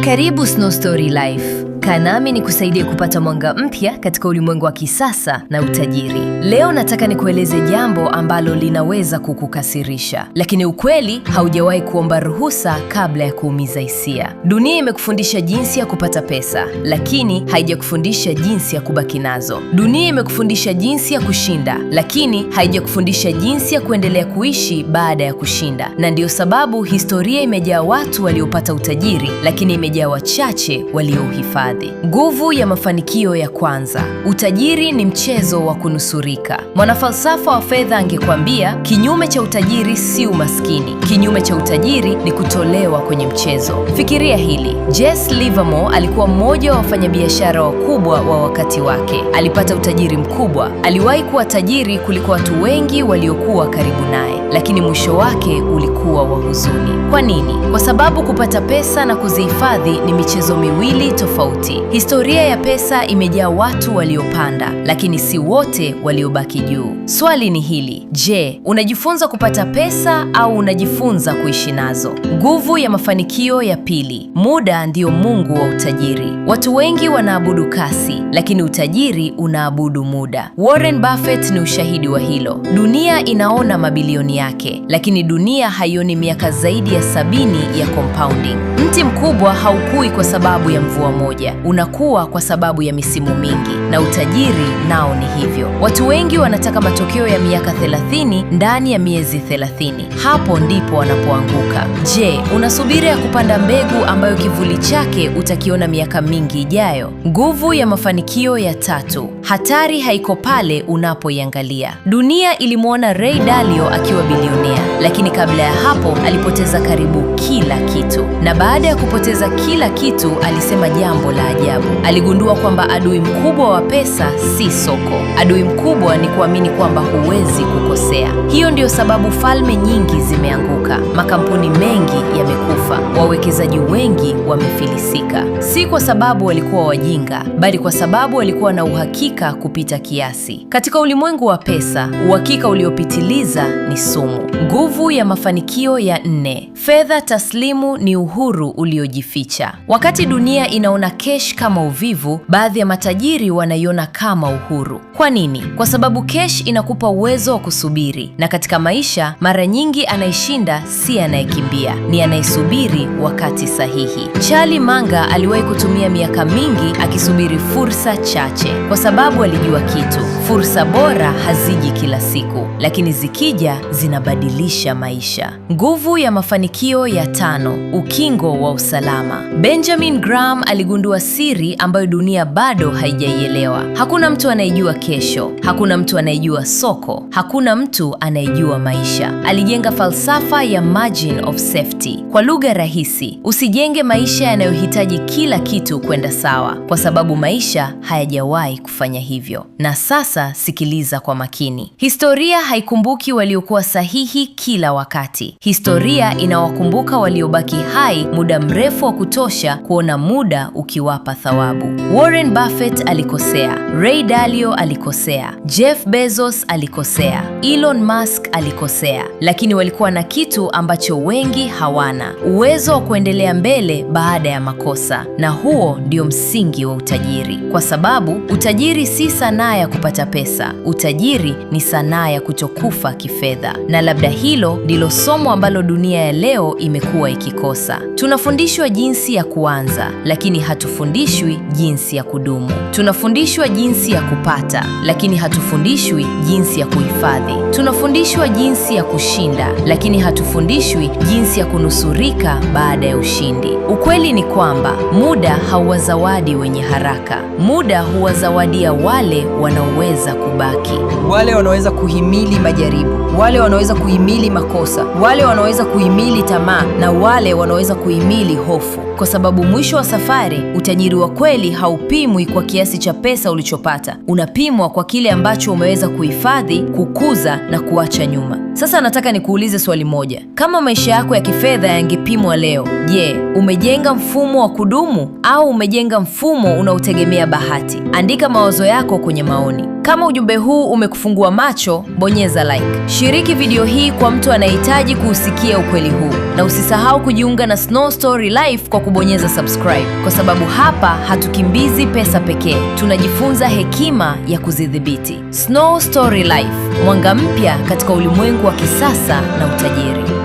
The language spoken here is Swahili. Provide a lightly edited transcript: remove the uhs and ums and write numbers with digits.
Karibu Snow Story Life. Kaa nami nikusaidie kupata mwanga mpya katika ulimwengu wa kisasa na utajiri. Leo nataka nikueleze jambo ambalo linaweza kukukasirisha, lakini ukweli haujawahi kuomba ruhusa kabla ya kuumiza hisia. Dunia imekufundisha jinsi ya kupata pesa, lakini haijakufundisha jinsi ya kubaki nazo. Dunia imekufundisha jinsi ya kushinda, lakini haijakufundisha jinsi ya kuendelea kuishi baada ya kushinda. Na ndiyo sababu historia imejaa watu waliopata utajiri, lakini imejaa wachache waliouhifadhi. Nguvu ya mafanikio ya kwanza. Utajiri ni mchezo wa kunusurika. Mwanafalsafa wa fedha angekwambia kinyume cha utajiri si umaskini, kinyume cha utajiri ni kutolewa kwenye mchezo. Fikiria hili. Jesse Livermore alikuwa mmoja wa wafanyabiashara wakubwa wa wakati wake. Alipata utajiri mkubwa. Aliwahi kuwa tajiri kuliko watu wengi waliokuwa karibu naye, lakini mwisho wake ulikuwa wa huzuni. Kwa nini? Kwa sababu kupata pesa na kuzihifadhi ni michezo miwili tofauti. Historia ya pesa imejaa watu waliopanda, lakini si wote waliobaki juu. Swali ni hili: je, unajifunza kupata pesa au unajifunza kuishi nazo? Nguvu ya mafanikio ya pili: muda ndiyo mungu wa utajiri. Watu wengi wanaabudu kasi, lakini utajiri unaabudu muda. Warren Buffett ni ushahidi wa hilo. Dunia inaona mabilioni yake, lakini dunia haioni miaka zaidi ya 70 ya compounding. Mti mkubwa haukui kwa sababu ya mvua moja, unakuwa kwa sababu ya misimu mingi, na utajiri nao ni hivyo. Watu wengi wanataka matokeo ya miaka 30 ndani ya miezi 30. Hapo ndipo wanapoanguka. Je, unasubiri ya kupanda mbegu ambayo kivuli chake utakiona miaka mingi ijayo? Nguvu ya mafanikio ya tatu: hatari haiko pale unapoiangalia. Dunia ilimwona Ray Dalio akiwa bilionea, lakini kabla ya hapo alipoteza karibu kila kitu. Na baada ya kupoteza kila kitu, alisema jambo la ajabu. Aligundua kwamba adui mkubwa wa pesa si soko. Adui mkubwa ni kuamini kwamba huwezi kukosea. Hiyo ndiyo sababu falme nyingi zimeanguka, makampuni mengi yamekufa, wawekezaji wengi wamefilisika. Si kwa sababu walikuwa wajinga, bali kwa sababu walikuwa na uhakika kupita kiasi. Katika ulimwengu wa pesa, uhakika uliopitiliza ni sumu. Nguvu ya mafanikio ya nne: fedha taslimu ni uhuru uliojificha. Wakati dunia inaona cash kama uvivu, baadhi ya matajiri wanaiona kama uhuru. Kwa nini? Kwa sababu cash inakupa uwezo wa kusubiri, na katika maisha mara nyingi anayeshinda si anayekimbia, ni anayesubiri wakati sahihi. Charlie Munger aliwahi kutumia miaka mingi akisubiri fursa chache, kwa sababu alijua kitu: fursa bora haziji kila siku, lakini zikija zinabadilisha maisha. Nguvu ya mafanikio ya tano: ukingo wa usalama. Benjamin Graham aligundua siri ambayo dunia bado haijaielewa. Hakuna mtu anayejua kesho, hakuna mtu anayejua soko, hakuna mtu anayejua maisha. Alijenga falsafa ya margin of safety. Kwa lugha rahisi, usijenge maisha yanayohitaji kila kitu kwenda sawa, kwa sababu maisha hayajawahi kufanya hivyo. Na sasa sikiliza kwa makini. Historia haikumbuki waliokuwa sahihi kila wakati. Historia inawakumbuka waliobaki hai muda mrefu wa kutosha kuona muda ukiwapa thawabu. Warren Buffett alikosea, Ray Dalio alikosea, Jeff Bezos alikosea, Elon Musk alikosea, lakini walikuwa na kitu ambacho wengi hawana: uwezo wa kuendelea mbele baada ya makosa. Na huo ndio msingi wa utajiri, kwa sababu utajiri si sanaa ya kupata pesa. Utajiri ni sanaa ya kutokufa kifedha. Na labda hilo ndilo somo ambalo dunia ya leo imekuwa ikikosa. Tunafundishwa jinsi ya kuanza, lakini hatufundishwi jinsi ya kudumu. Tunafundishwa jinsi ya kupata, lakini hatufundishwi jinsi ya kuhifadhi. Tunafundishwa jinsi ya kushinda, lakini hatufundishwi jinsi ya kunusurika baada ya ushindi. Ukweli ni kwamba muda hauwazawadi wenye haraka. Muda huwazawadia wale wanaoweza kubaki, wale wanaoweza kuhimili majaribu, wale wanaoweza kuhimili makosa, wale wanaoweza kuhimili tamaa na wale wanaoweza kuhimili hofu, kwa sababu mwisho wa safari, utajiri wa kweli haupimwi kwa kiasi cha pesa ulichopata, unapimwa kwa kile ambacho umeweza kuhifadhi, kukuza na kuacha nyuma. Sasa nataka nikuulize swali moja. Kama maisha yako ya kifedha yangepimwa leo, je, umejenga mfumo wa kudumu au umejenga mfumo unaotegemea bahati? Andika mawazo yako kwenye maoni. Kama ujumbe huu umekufungua macho, bonyeza like. Shiriki video hii kwa mtu anayehitaji kuusikia ukweli huu, na usisahau kujiunga na Snow Story Life kwa kubonyeza subscribe, kwa sababu hapa hatukimbizi pesa pekee, tunajifunza hekima ya kuzidhibiti. Snow Story Life, mwanga mpya katika ulimwengu wa kisasa na utajiri.